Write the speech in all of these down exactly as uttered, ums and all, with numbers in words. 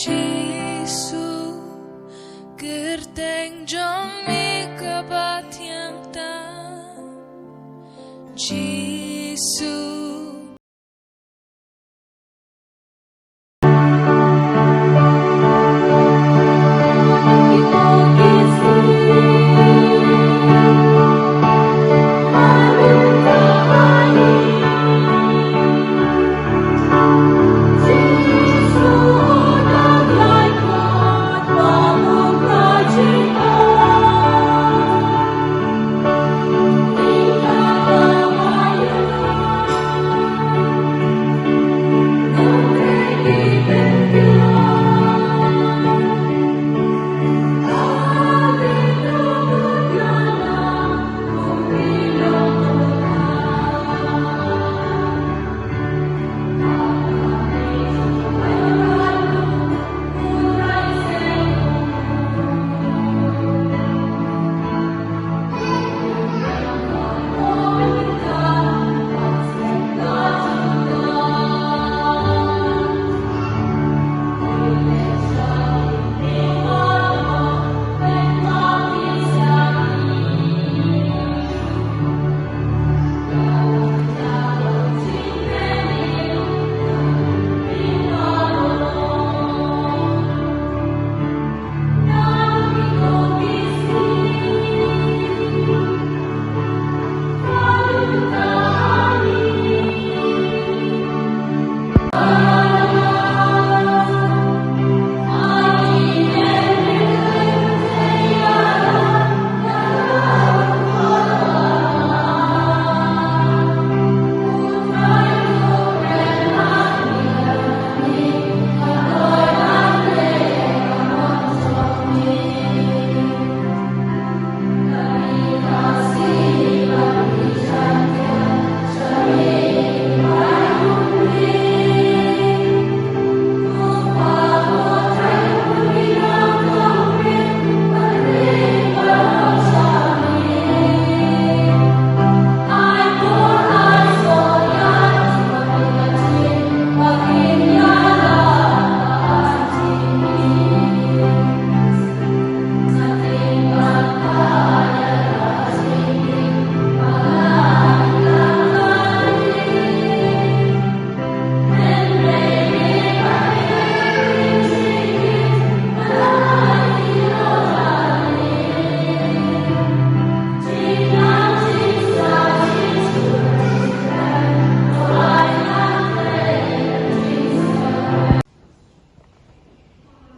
Jisu, kyrteng jong me kaba thiang tam. Jisu.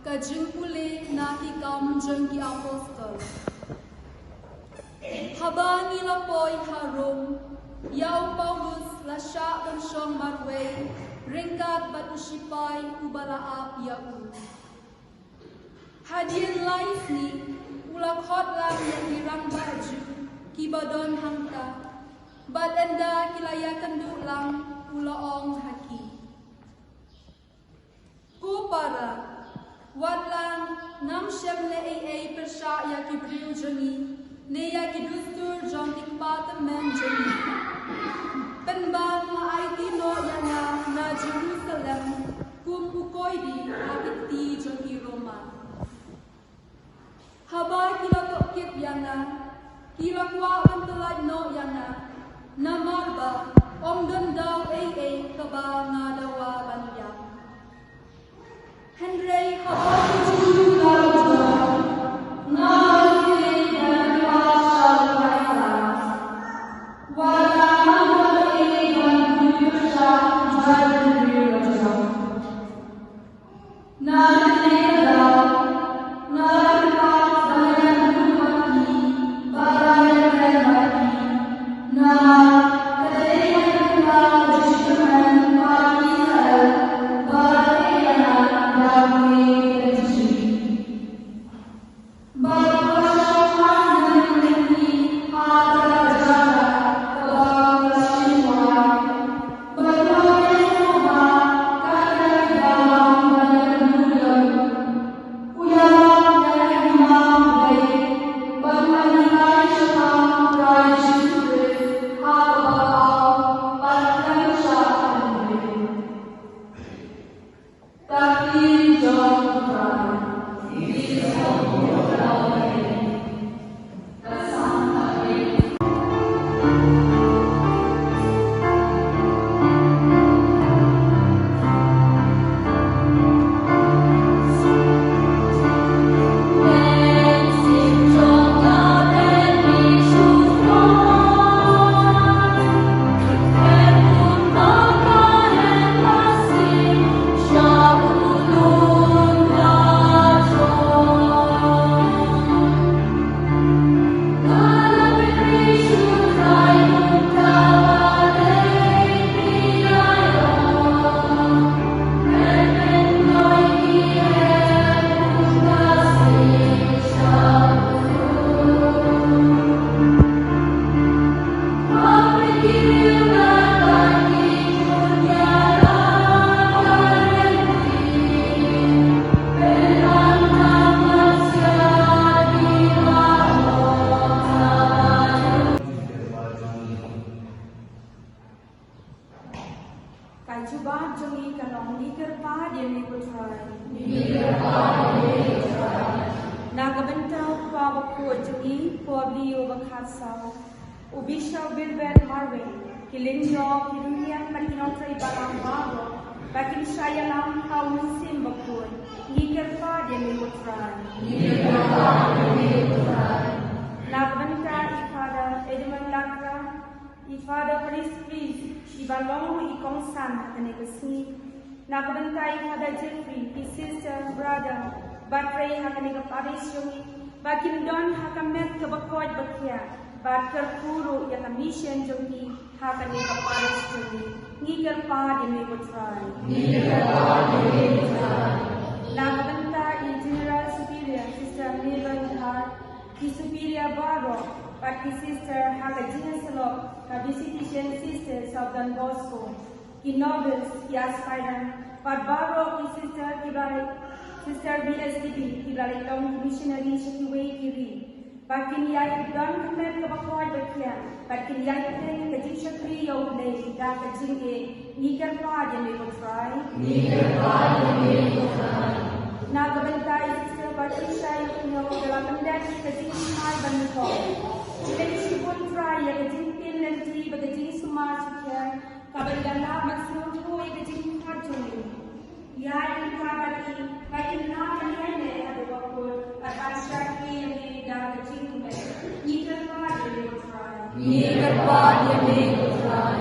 Ka jingpule na Ki Kam jong ki Apostol. Haba ngi la poi ha Rom, ïa u Paulus la shah ban shong marwei ryngkat bad u shipai uba la ap ïa u. Hadien lai sngi u la khot lang ïa ki rangbah Jiw kiba don hangta, bad ynda ki la ïakynduh lang u la ong ha ki, Ko para, wat la ngam shym leh ei ei pyrshah ïa ki briew jong ngi ne ïa ki dustur jong ki kpa tymmen jong ngi. Pynban la aiti noh ïa nga na Jerusalem kum u koidi ha ki kti jong ki Roma. Haba ki la tohkit ïa nga, ki la kwah ban pyllait noh ïa nga, namar ba ym don daw ei ei kaba nga dawa ban ïap. Hynrei haba ki Jiw la ïohi ba nga la leit ban ïaid sha u Kaisar, wat la ngam don ei ei ban pynpyrshah ïa ki briew la jong. Na kane ka daw, nga la kyrpad ba ngan ïakynduh bad ki, bad ba ngan kren bad ki. Namar ka dei ka jingkyrmen ba ki Israel ba la ïeit ïa nga da kawei ka jingshisha. Bad ba Ïa me ko Trai. Na ka bynta u kpa bakhuid jong ngi, u Pope Leo ba khatsaw, u Bishop Gilbert Marwein, ki lyngdoh, ki rynïeng bad ki nongtrei balang baroh ba kin shah ïalam ha u Mynsiem Bakhuid, ngi kyrpad ïa me ko Trai. Na ka bynta i Father Edmund Lakra, i Father Prince Priest, i ba long i kongsan ha kane ka sngi. Na ka bynta i Father Jeffrey, i sister, brother ba trei ha kane ka parish jong ngi, ba kin don ha ka met kaba koit ba khiah, bad kyrkhu ruh ïa ka mission jong ki ha kane ka parish jong ngi. Ngi kyrpad ïa me ko Trai. Na ka bynta i General Superior, Sister Mabel Dhar, ki Superior baroh bad ki Sister ha ka jingïasyllok ka Visitation Sisters of Don Bosco, ki Novice, ki Aspirant bad baroh ki Sister kiba la, Sister B S D B kiba la leit long missionary sha kiwei ki ri, ba kin ïai don ka met kaba koit ba khiah, ba kin ïai pynlong ka jingshakri ïa U Blei da ka jingïeit. Ngi kyrpad ïa me ko Trai. Na ka bynta i Sister Patricia Ïewkynnoh, ba la pynlong ka jingshai ban ïakhun. Pynlong shibun Trai ïa ka jingpynlong lynti bad ka jingsumar shikha, kaba ïa la ban sngewthuh ïa ka jingkhot jong ngi. Ïa ïa ka ba ki, ba kin nang ban ïaineh haduh ba kut, bad ban shakri ïa me da ka jingkmen. Ngi kyrpad ïa me ko Trai.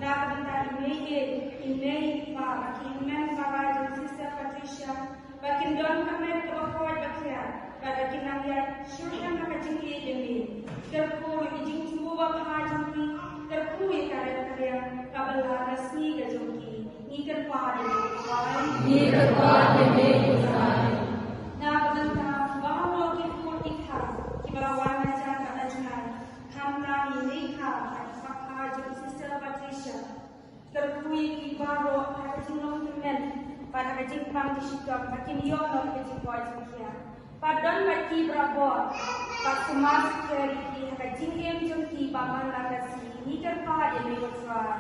Na ka bynta i mei ïeit, i mei i pa bad ki hynmen para jong Sister Patricia, ba kin don ka met kaba koit ba khiah, bad ba kin nang ïaid shuh ha ka jingïeit jong me. Kyrkhu ïa ki jingthmu ba bha jong ki, kyrkhu ïa ka rep ka riang kaba la ka sngi ka jong ki. Ngi kyrpad ïa me ko Trai. Na ka bynta baroh ki khun ki kha kiba la wan na jan bad na jngai, khamtam i mei kha bad i kpa jong Sister Patricia. Kyrkhu ïa ki baroh ha ka jinglong kmen bad ha ka jingpang jingshitom, ba kin ïoh noh ka jingkoit jingkhiah. Bad don bad ki barabor, bad sumar sukher ïa ki ha ka jingim jong ki ba man la ka sngi. Ngi kyrpad ïa me ko Trai.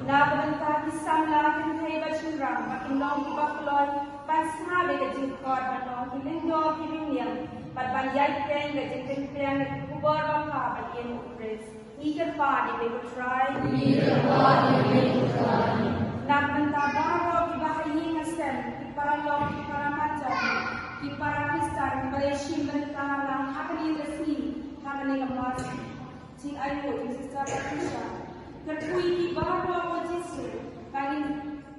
Na ka bynta ki samla kynthei bad shynrang, ba kin long kiba kloi ban sngap ïa ka jingkhot, ban long ki lyngdoh ki rynïeng, bad ban ïaid kyrpang ka jingpynphriang ïa ka khubor ba bha ba ïeit U Khrist. Ngi kyrpad ïa me ko Trai. Na ka bynta baroh kiba ha ïing ha sem, ki paralok, ki paramarjan, ki para Khristan kiba la shim bynta lang ha kane ka sngi, ha kane ka Mass. Jingaiu jong Sister Patricia. Kyrkhu ïa ki baroh ko Jisu, ba ngin,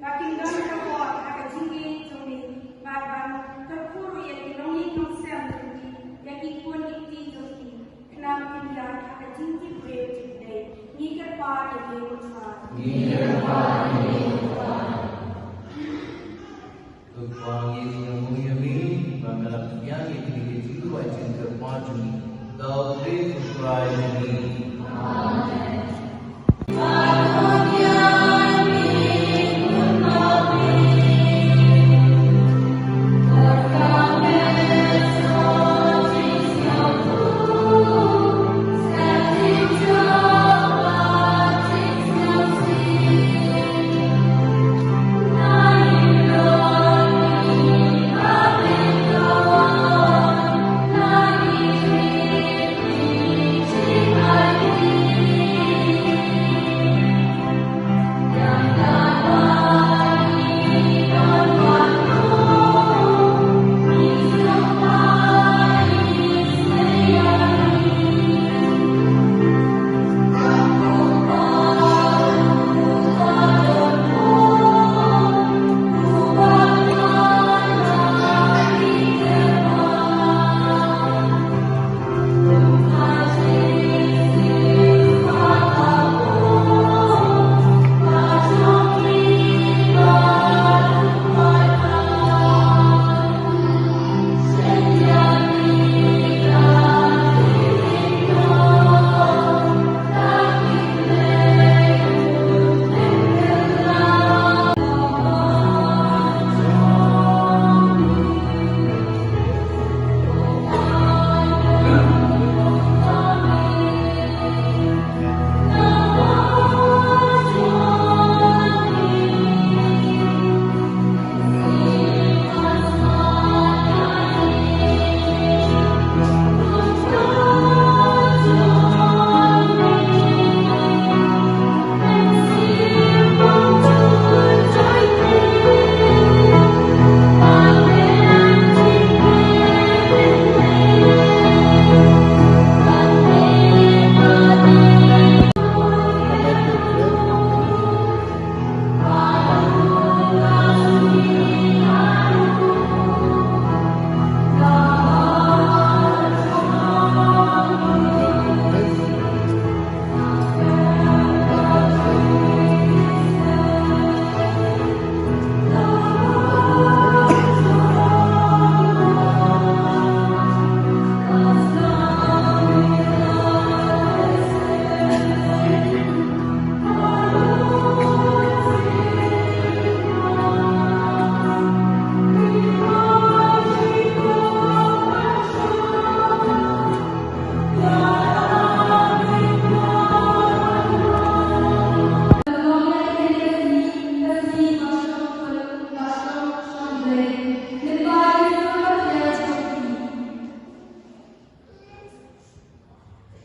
ba kin don ka bor ha ka jingïeit jong me, bad ban kyrkhu ruh ïa ki nongïing nongsem jong ki, ïa ki khun ki kti jong ki. Khnang ba kin ïaid ha ka jingtip briew tip Blei. Ngi kyrpad ïa me ko Trai. Ko Trai, ngi ïamih ïa me, ba me la pdiang ïa kine ki jingduwai jingkyrpad jong ngi. Da U Trai jong ngi. Amen.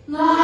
Nga